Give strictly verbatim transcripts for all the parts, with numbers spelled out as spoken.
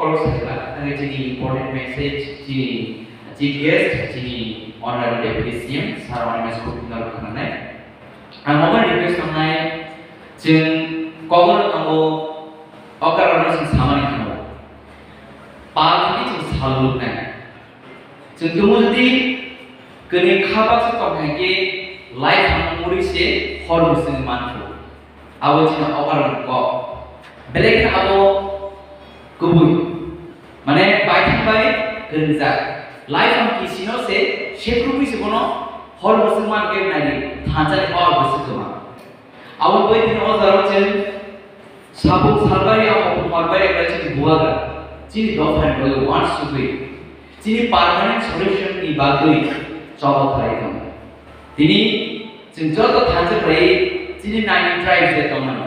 Khorok sakha, tangwi chini important message, chini chief guest, chini honorable deputy C M, Sir Animesh Kupindar khwnanai. Ang obo request tongnai, chwng kogono tongo, okra rokno chwng samani khango. Pal hwnwi chwng sal luknai. Chwng tumo jodi kwnwi kha baksa tong hai khe, life ang muri se hor mwswngwi mankho. Abo chini okra rokni kok. Belai kheno abo kubui. Mane baithang bai kwrwngjak. Life ang kisino se, sekrubui se bono hor mwswk man khe naidi thansa ni power bo se kwma. Abo bai tini o jaro chwng sabuk salbai abo marbai ekla chini bubagra. Chini dopha ni bagwi wansugwi. Chini permanent solution ni bagwi choba khlai tongo. Tini chwng joto thansa khlai chini nine tribes de tongmani.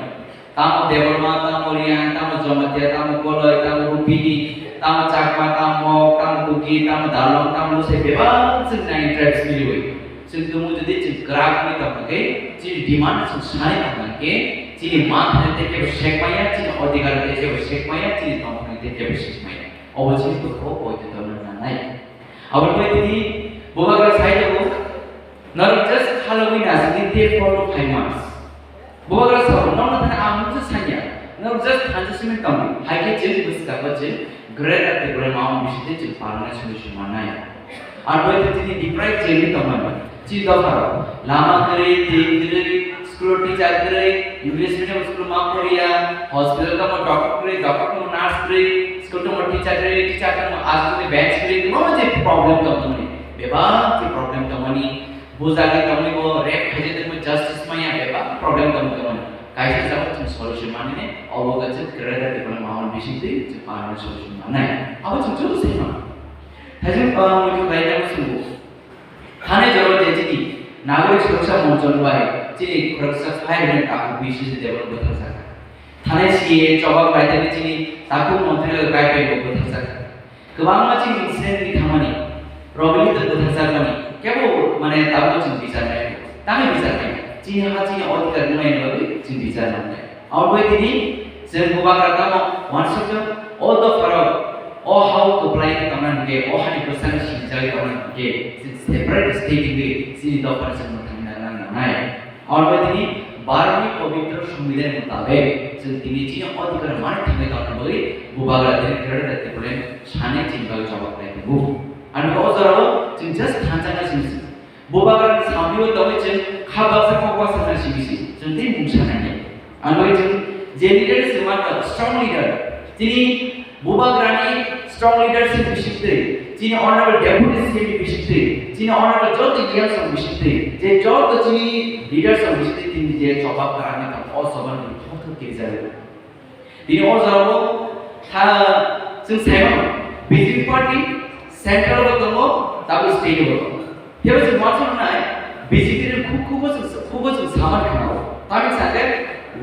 Tamo Debbarma, tamo Riang, tamo Jamatia, tamo Koloi, tamo Rupini, tamo Chakma, tamo Mok, tamo Kuki, tamo Dalong, tamo Lusai, bebak chwng nine tribes miliwi. Chwng tumu jodi chwng kwrak wngwi tongma khe, chini demand chwng sanwi tongma khe, chini manthani tei kebo sekmaya, chini odhikar tei kebo sekmaya, chini tongthani tei kebo sekmaya. Obo chini bwkhao poito tongna nangnai. Aboni bai tini bubagra sai tongo, norok just khalogwi nasingdi tei four to five months. Bubagra sao, nokno thani ang mungsa sanya, norok just thansa simi tongdi, hai khe chwng bwskango chwng greater Tripura Mount bisingtwi chwng parliament solution mannai. Aboni bai tini deprive chwngwi tongmani, chini dopharo lama kwrwi, twi kwrwi, school teacher kwrwi, English medium school ma poriya, hospital tamo doctor kwrwi, doctor tamo nurse kwrwi, school tamo teacher kwrwi, teacher tamo aswkni bench kwrwi, kwbangma je problem tongmani, bebak je problem tongmani, bujagwi tongmani bo, rape khaijak tongmani justice maya, bebak problem tongmani. Kaisa jagao chwng solution manwi ne, obo kaisa greater Tripura Mount bisingtwi chwng parliament solution mannai. Abo chwng joto sai mano. Thaijwk, ah, muitu khlainai bo chwngbo. Thani joro je chini Nagorik Suraksha Monchon bai chini khoroksa fire brigade takhuk B C C Debbarma bwtharjak. Thani C A choba khlaitani chini takhuk montri loge kaipai bo bwtharjak. Kwbangma chini incident ni thangmani, rogni tong bwtharjakmani, kebo mane tabuk chwng bichar nai. Tamo bichar nai. Chini ha chini odhikar wngnai ni bagwi chwng bichar nai. Abo bai tini chwng bubagra tamo uansukjak, o dopharok, o hao kwplai wngwi tongna hwnkhe, o hani bwskango sinijagwi tongna hwnkhe, chwng separate state wngwi chini dophano chwng mwthangwi nang nangnai. Abo bai tini Bharatni pobitro Songbidan mutabek chwng tini chini odhikar mani thangwi tongna bagwi bubagra tini Greater Tipraland sanwi chini bagwi choba khlai tongo. Ani o jorao chwng just thansa na simi si. Bubagrani samni o tongwi chwng kha baksa kok baksa na simi si. Chwng tei mungsa nai. Ano chwng je leader se ma strong leader. Tini bubagrani strong leadership bisingtwi, chini honorable deputy C M ni bisingtwi, chini honorable joto E M song bisingtwi, je joto chini leaders song bisingtwi tini je choba kharani tong o choba ni thok thok kiri jagwi. Tini o jora bo tha chwng sai mano B J P party central bo tongo, tabuk state bo tongo. Phiyaba chwng uansuk nai B J P ni khub khub chwng khub chwng saman khna o. Tamni sakhe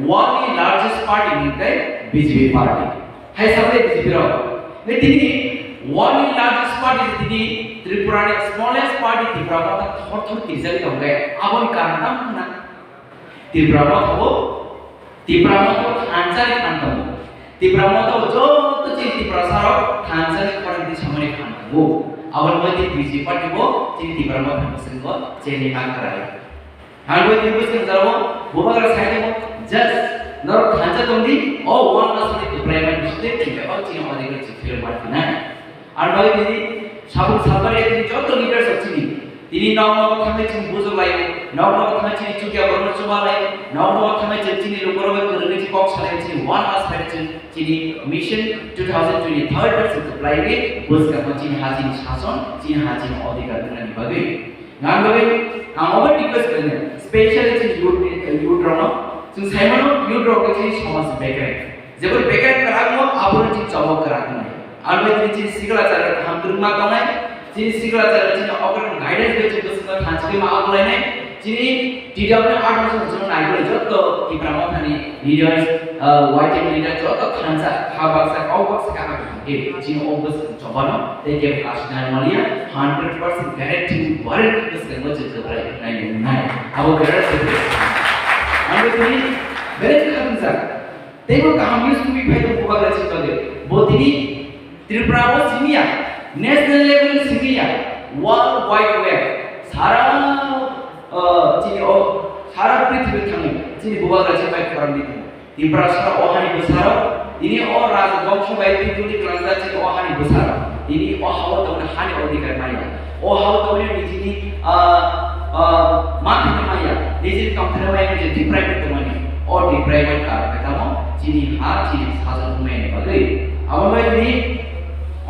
world ni largest party ni khe B J P party. Hai sakhe B J P rok. Nai tini world ni largest party tini Tripura ni smallest party Tipra Motha thor thor kirijagwi tongkhe aboni karon tamo khna Tipra Motha bo Tipra Motha bo thansa ni phan tongo. Tipra Motha bo joto chini Tiprasa rok thansa ni khorang di samani phan tongo. Aboni bagwi tini B J P party bo chini Tipra Motha ni bwskango cheni ma kwrai. Ang bai tini bwskango jora bo bubagra sai tongo, just norok thansa tongdi, o one last ni kwplai man bisingtwi thik o chini odhikar chwng phirok ma thinai. Ar bagwi tini sabuk salbari tini joto leaders rok chini. Tini nok nok thangwi chini bujok laio, nok nok thangwi chini chukya borok chuba laio, nok nok thangwi chini chini lukurok bai kwrwngwi chini kok salai chini one last bai chini, chini mission two thousand twenty-third bai chini kwplaiwi bwskango chini ha chini sason, chini ha chini odhikar wngnani bagwi. Ngan bagwi ang obo request khlainai, specially chini youth ni, youth rokno, chwng saimano youth rok khe chini somaj ni bekreng. Jeboni bekreng kwrak no, abono chini chobok kwrak wngnai. Abo tini chini sikla chara kaham kwrwngma tongnai, chini sikla chara chini okra guidance bai chini bwskango thansa khe ma abolainai, chini T W R ni atharo song chwng naigwi joto Tipra Mothani leaders, ah, Y T F leader joto thansa, kha baksa, kok baksa, kha baksa khe chini o bwskango chobano tei kebo kasina maliya, hundred percent guarantee warranty bwskango chwng kwbrai nai nai. Abo guarantee. Abo tini belai kha wngjak. Teibo kaham news tubui phai tongo bubagra chini bagwi. Bo tini Tripura o simi ya, national level simi ya, world wide web, sara, uh, chini o, sara prithibi thangwi chini bubagra chini bai khorang di tongo. Tiprasa o hani bwsarok, tini o rajbongso bai tubuli kwlangjak chini o hani bwsarok, tini o hao tongni hani odhikar maya. O hao tongni nijini, ah, ah, manthani maya, nijini tongthani maya nijini deprive tongmani. O deprive kar khe tamo chini ha, chini sajak maya ni bagwi. Abo bai tini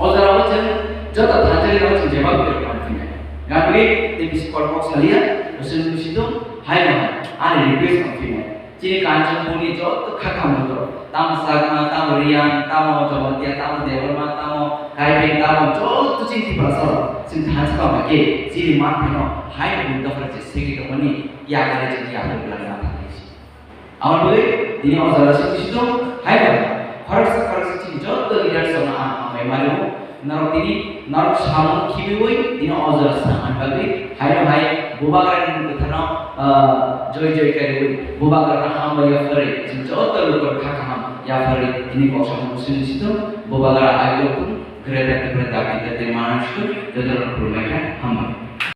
o jora o chwng joto thanjani o chwng jebab khe rwkha phina. Gabri tei bisi kolkok salia, bwswk bisi tong, hai no hai, ani request tong phina. Chini Kanchanpurni joto kha khamungrok, tamo Chakma, tamo Reang, tamo Jamatia, tamo Debbarma, tamo Karbi, tamo joto chini Tiprasarok, chini thansa tongma khe, chini manthano haino bini dophani je segwi tongmani yakari chini yakari belai manthani si. Aboni bagwi tini o jaga simi sitong haino khoroksa khoroksa chini joto leaders rokno ang hambai mano. Norok tini, norok samung khibiwi tini o jora swnamani bagwi, haino hai bubagrani mung kwtharno, ah, joi joi kariwi, bubagrano hambai yapharwi, chwng joto lukurok kha kaham yapharwi tini kok samung simi sitong, bubagra ayuk tong, Greater Tipra Dagi Dagi Manang sitong, jotono khulumbai kha, hambai.